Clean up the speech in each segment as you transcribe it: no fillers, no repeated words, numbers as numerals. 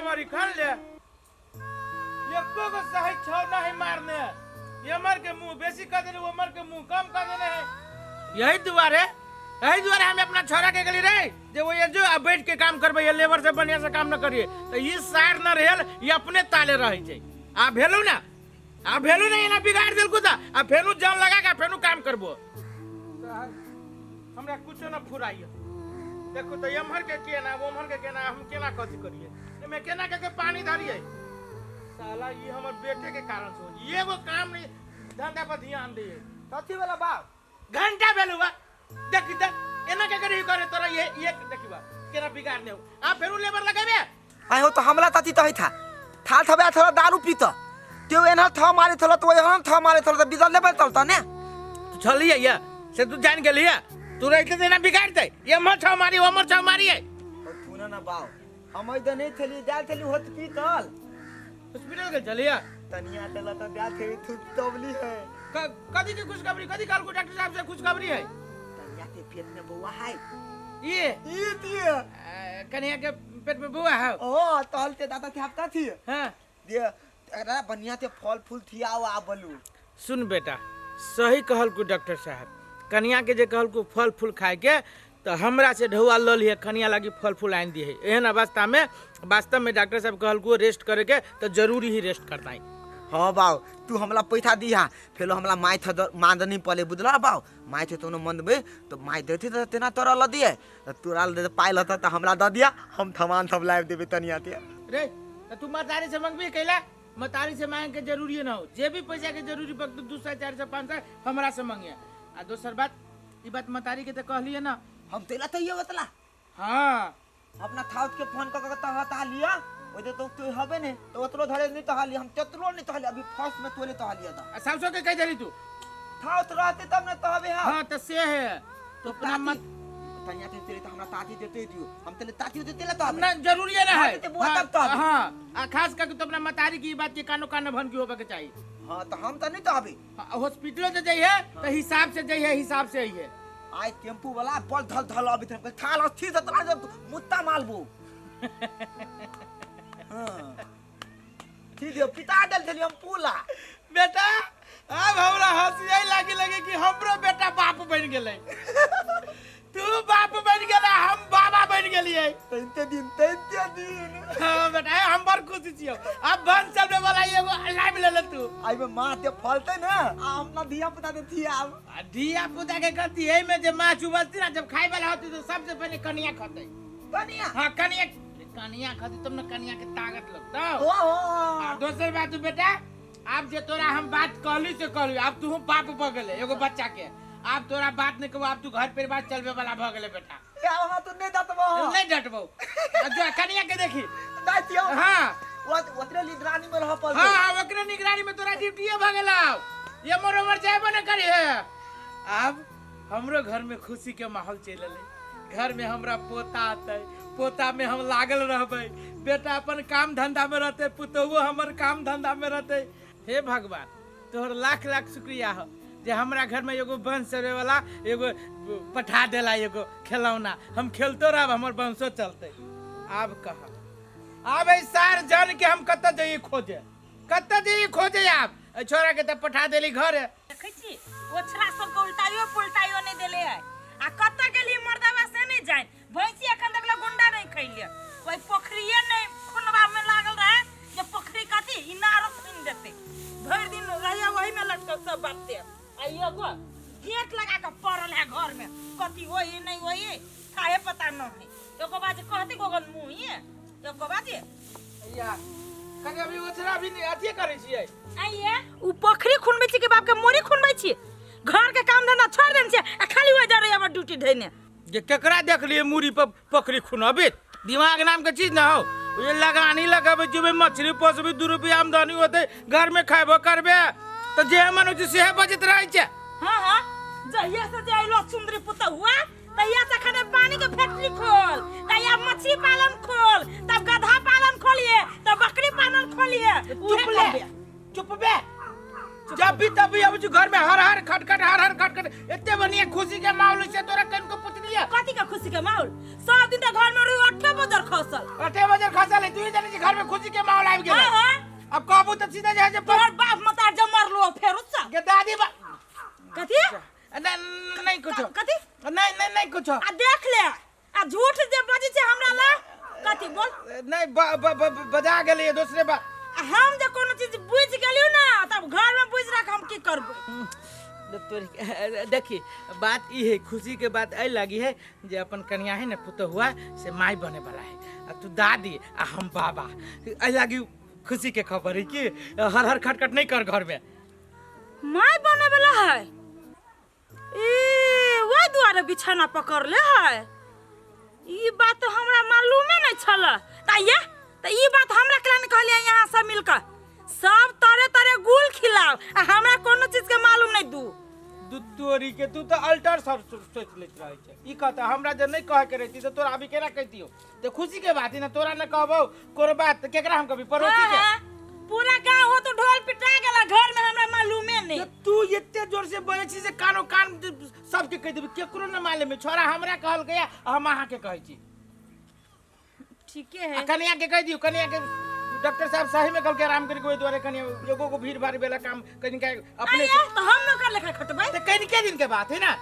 लेबरी खन ले एको गो सही छौ नहीं मारने एमर के मुंह बेसी कर देने ओमर के मुंह कम कर देने है। यही दुआरे, यही दुआरे हम अपना छोरा के गली रे जे वो ये जो अब बैठ के काम करबे, ये लेबर से बढ़िया से काम न करिए तो ये सार न रहेल, ये अपने ताले रहे छै। आ भेलू ना, आ भेलू ना, एना बिगाड़ देलकू त आ फेनु जान लगा के फेनु काम करबो। हमरा कुछो न फुराइए। देखो तो एम्हर के केना ओम्हर के केना, हम केना कथी करिए, एमे केना के पानी धरिए। साला ये हमर बेटे के कारण से हो, एगो काम नहीं धंधा पर ध्यान दिए। कथी वाला बाप घंटा भेलू बा, देखी त एना के करी करे तोरा ये देखी बा केना बिगाड़ ने हो। आ फेरू लेबर लगाबे आय हो तो हमला तथी तही था थाल थबे थोड़ा दारू पीत त्यो एना था मारे थला तो एहन था मारे थला त बिदल लेबे तल त ने तू छलिए या से तू जान गेलिए, तू रहते त एना बिगाड़ दे, एम्हर छौ मारी ओम्हर छौ मारी है। तू ना बाव हम इधर नहीं थली जाल थली होत पीतल हॉस्पिटल के चलिए तनिया तला त जाल थली थू तबली है। कदी के खुशखबरी, कदी काल को डॉक्टर साहब से खुशखबरी है। तनिया के पेट में बउआ है। ये ये दिए कन्या के पेट में बउआ है। ओ तहल ते दादा थे थी। हां दे अरे बनिया ते फल फूल थी आओ आ बलू। सुन बेटा, सही कहल को डॉक्टर साहब, कन्या के जे कहल को फल फूल खाए के तो हमरा से ढौआ ल लिए कन्या लागी फल फूल आन दिए। एहन अवस्था में वास्तव में डॉक्टर साहब कहल को रेस्ट करे के तो जरूरी ही रेस्ट करता है। हाँ बाव तू हमला पैसा दिहा फेलो हमला माय थ मांदनी पले बुझला बाव, my थे तोनो मंदबे तो my देथे त तेना तोरा ल दिए, तोरा ल दे पाइल त त हमरा the दिया, हम थमान थम लाइव देबे तनिया ते। रे त तू मतारी से मंगबी कैला, मतारी से मांग के जरूरी न हो, जे भी पैसा के जरूरी पड़त 200 400 500 हमरा से मंगिया। आ दोसर बात ई बात मतारी के त कहलिए ना हम तेला त ये बतला। हां अपना थाउत के फोन क क त लिया ओदे तो तू हबे ने तो ओतरो धरे नहीं तहाली, हम तेतरो नहीं तहाली, अभी फर्स्ट में तोले तहालिया था। आ सासो के कह देली तू थाउत रहते तब न तहबे। हां हां त से है तो अपना मत तनिया ते तेरे त हमरा ताती देते दियो, हम तेले ताती देते ला तहबे ना जरूरी है ना है ते बुआ तब तहबे। हां आ खास करके तो अपना मतारी की बात के कानो कान भन की होबे के चाहिए। हां त हम त नहीं तहबे। हॉस्पिटलो से जइहे त हिसाब से जइहे, हिसाब से आइहे। आइ टेम्पू वाला बल धल धल अभी तक थाल अस्थिर से तोरा जब मुत्ता मालबो। हां ठीक है पिता दल थली हम पूला बेटा। अब हमरा हंसी लागी लगे कि हमरो बेटा बाप बन गेलै। तू बाप बन गेला, हम बाबा बन गेलियै। तैते दिन तैते दिन। हां बेटा हम बड़ खुशी छियौ। अब बन चलबे वाला एगो लाइव ले ले तू। आई में माँ ते फलते ना आ अपना धिया पुता दे थी आब। आ धिया पुता के कथी एई में जे माछ उबलती ना जब खाए वाला होती तो सबसे पहले कनिया खतै। कनिया? हां कनिया, कनिया खतै तब ना कनिया के ताकत लगतौ। ओ हो। आ दोसर बात बेटा, आब जे तोरा हम बात कहली से कहली, आब तू बाप भ गेले एगो बच्चा के, आब तोरा बात नहीं कहबो, आब तू घर परिवार चलबे वाला भ गेले बेटा। ए हम तो नहीं डटबो, नहीं डटबो। जो कनिया के देखी नहीं थियो। हां ओतरे निगरानी में रह पड़ते। हां ओकरे निगरानी में तोरा ड्यूटीए भ गेलौ, ये मोर उमर जाबो न करी है। आब हमरो घर में खुशी के माहौल चल एलै। घर में हमरा पोता आते, पोता में हम लागल रहबै, बेटा अपन काम धंधा में रहते, पुतोहु हमर काम धंधा में रहते। हे भगवान तोहर लाख लाख शुक्रिया हो जे हमरा घर में एगो वंश चलबे वाला एगो पठा देला एगो खिलौना, हम खेलतो रहब हमर वंशो चलते। आब कह आब एहि सार जान के हम कतऽ जइयै खोजे, कतऽ जइयै खोजे। आब एहि छोरा के तऽ पठा देली घरे। देखै छी ओछरा सबके उल्टाइयो पुलटाइयो नहीं देले है। आ कतऽ गेली मर्दवा से नहीं जान, भैंसी एखन तक गुंडा नहीं खैलिए, ओहि पोखरिये नहीं खुनबा में लागल रहे जे पोखरी कथी इनारो खुनि देते, भरि दिन रहिया वही में लटकल सब बाते। आ एगो गेट लगा के पड़ल है घर में, कथी होई नहीं होई काहे पता न है। एको बात कहती गोगन मुँह एको बात या कनी अभी ओछरा भी नहीं अथिए करै छियै। आइए उ पोखरी खुनबै छी कि बाप के मोरी खुनबै छी, घर के काम धंधा छोड़ देने छियै आ खाली ओइ जरे हमर ड्यूटी धइने। जे केकरा देखलियै मूरी पर पोखरी खुनबैत, दिमाग नाम के चीज ना हो। ये लगानी लगाबै छियै, मछली पोसबै, 2 रुपया आमदनी होतै, घर में खैबो करबे तो जे मन होइ छै सेहे बजैत रहै छै। हां हां जहिया से जे अइलो सुंदरी पुतहुआ तहिया से खने पानी के फैक्ट्री खोल, तहिया मछली पालन खोल, तब गधा पालन खोलिए, तब बकरी पालन खोलिए। चुप ले, चुप बे। जब भी तब भी अब घर में हर हर खटखट हर हर खटखट एते बढ़िया खुशी के माहौल से तोरा कनको पुछलिए कथी के खुशी के माहौल? सब दिन त घर में रोटी 8 बजर खसल। 8 बजर खसल है, तू ही जाने छी घर में खुशी के माहौल आबि गेल। हां हां। अब कहबू त सीधा जे तोहर बाप मतार जब मरलो फेर उत्सा के दादी बा कथी? नहीं नहीं कुछ। कथी? नहीं नहीं नहीं कुछ। आ देख ले, आ झूठ जे बजै छै हमरा ला। कथी बोल? नहीं बजा गेलियै दूसरे बात। हम जे कोनो चीज बुझि गेलियो ना तब घर में बुझि रख हम की करबै। देखी बात ई है, खुशी के बात एहि लगी है जे अपन कन्या है ने पुतहुआ से माई बने वाला है, आ तू दादी आ हम बाबा, एहि लगी खुशी के खबर है कि हर हर खटखट नहीं कर घर में। माई बने वाला है ई वही दुआरे बिछाना पकड़ ले है, ई बात तो हमरा मालूमे नहीं छल। त ये त ई बात हमरा केना नहीं कहलियै? यहाँ सब मिलकर सब तरे तरे गुल खिलाओ आ हमरा कोनो चीज के मालूम नहीं। दू दू तोरी के तू तो अल्टर सब सोच लेत रहै छै। ई कहता हमरा जे नहीं कहे के रहती त तोरा अभी केना कहितियो? त खुशी के बात है ना, तोरा न कहबौ कोनो बात केकरा हम कभी पड़ोसी के। पूरा गांव हो तो ढोल पिटा गेला, घर में हमरा मालूमे नहीं। तू एते जोर से बजै छी से कानो कान सबके कहि देबी, केकरो न मालूम है। छोरा हमरा कहल गया हम अहाँ के कहै छी। ठीके है। कन्या के कहि दियो, कन्या के डॉक्टर साहब सही में कल के आराम करके ओहि दुआरे कन्या लोगों को भीड़ भाड़ वाला काम कनि के अपने तो हम न कर लेखा खटबै त कनि के दिन के बात है ना,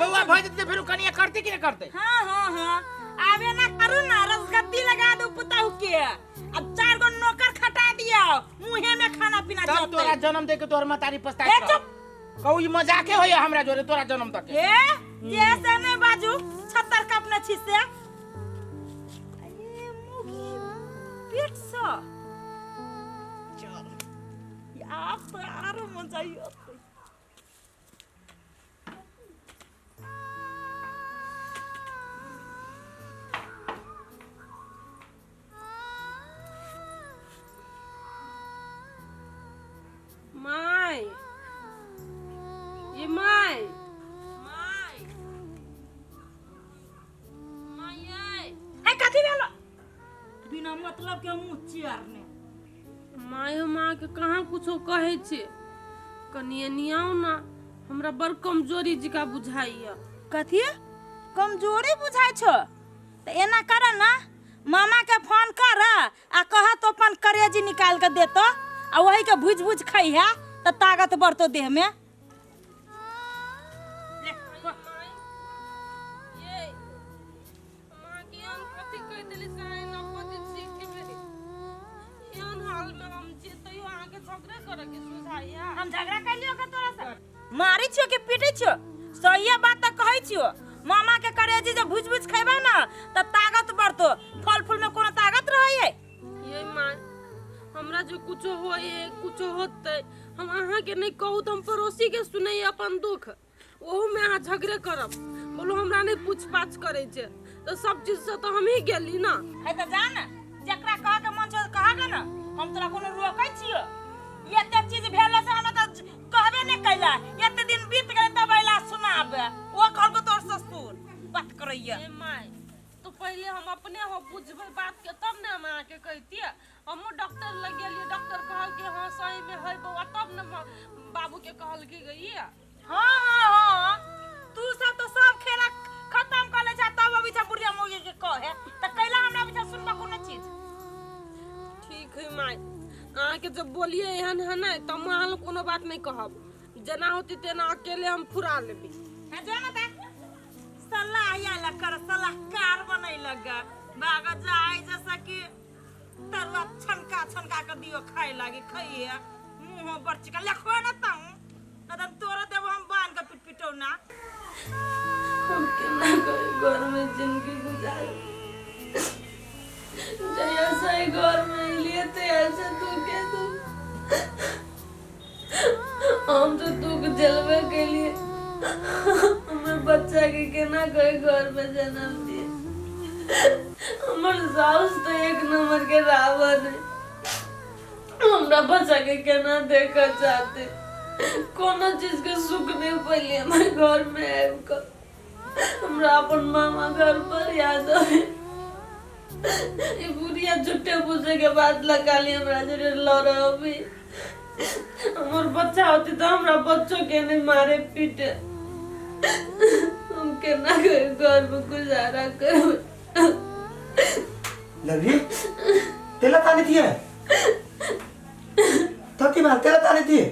बउआ भऽ जेतै फेर कन्या करतै कि न करतै? हां हां हां आबे ना करू ना, रसगद्दी लगा दू पुतहु के, अब 4 गो नौकर खटा दियो, मुंहे में खाना पीना तब तोरा जन्म दे के तोहर महतारी पछताइत रह। कहू ई मजाके होय हमरा जोरे तोरा जन्म तक ए जे से नहीं बाजू 76 कप न छी से। अरे मुगी पेट स चल आप तो आरो मजा आयो। My ये my my my ए कथी भेलो बिना मतलब के मुंह चियारने? My माँ के कहाँ कुछो कहै छै, कनिए नियाउ ना, हमरा बड़ कमजोरी जिका बुझाइया। कथी कमजोरी बुझाइ छो? त एना कर ना, मामा के फोन कर आ कह तो अपन करेजी निकाल के देतो आ वही के भुज भुज खइहा त ताकत बढ़तो देह में। ले ये माँ के हम कथी कहि देली से एना कथी छी के बेरी एहन हाल में हम छी तैयो अहाँ के झगड़ा करे के सुझाइया? हम झगड़ा कैलियो के तोरा से? मारै छियो के पीटै छियो? सहिए बात त कहै छियो। मामा के करेजी जे भुज भुज खैबा ना त ताकत बढ़तो, फल फूल में कोनो ताकत रहै? ये माँ हमरा जो कुछो होए कुछो होतै हम अहाँ के नहीं कहू त हम पड़ोसी के सुनै अपन दुख, ओहू में अहाँ झगड़े करब। बोलो हमरा नहीं पूछ पाछ करै छै त सब चीज से तो हम ही गेली ना। है त जा ना, जकरा कह के मन छौ कह के ना, हम तोरा कोनो रोकै छियो? एते चीज भेला से हमरा त कहबे नहीं कैला, एते दिन बीत गेलै तब अइला सुनाबे। ओ कहलको तोर ससुर बात करैया। ए my तो पहले हम अपने हो बुझबै बात के तब ने हम अहाँ के कहितियै। हमहूँ डॉक्टर लग गेलियै, डॉक्टर कहल कि हाँ सही में है बौआ, तब ने बाबू के कहल कि गई। हाँ हाँ हाँ तू सब तो सब खेला खत्म कर ले जा तब अभी जा बुढ़िया मौगी के कहे त कैला हमरा पीछा सुनबा कोनो चीज। ठीक है माय, अहाँ के जब बोलिए एहन है ना तब हम अहाँ कोनो बात नहीं कहब, जेना होती तेना अकेले हम फुरा लेबी। हां जो ना ता सलाह आया कर सलाहकार बनै लगा भाग जाय जैसा कि तरुआ छनका छनका के दियो खाए लागी खइए मुंह पर चिका लेखो ना ताऊ न त तोरा देब हम बांध के पिट पिटौ ना। हम केना करे घर में जिंदगी गुजारी, जया सही घर में लिए ते ऐसे दुख है तू, हम तो दुख झेलबे के लिए हमारे बच्चा के केना करे घर में जन्म दिए। हमर साउस तो एक नंबर के रावण है, हमरा बच्चा के केना देखा चाहते, कोनो चीज के सुख नहीं पड़ी हमारे घर में आबि कऽ। हमरा अपन मामा घर पर याद आवे, ई बुढ़िया झूठे पूछे के बाद लगा ली हमरा जोरे लड़बी। हमर बच्चा होती तो हमरा बच्चों के नहीं मारे पीटे, हम केना घर में गुजारा करबै। लवरी तेला ताने थिए? तो की बात तेला ताने थिए?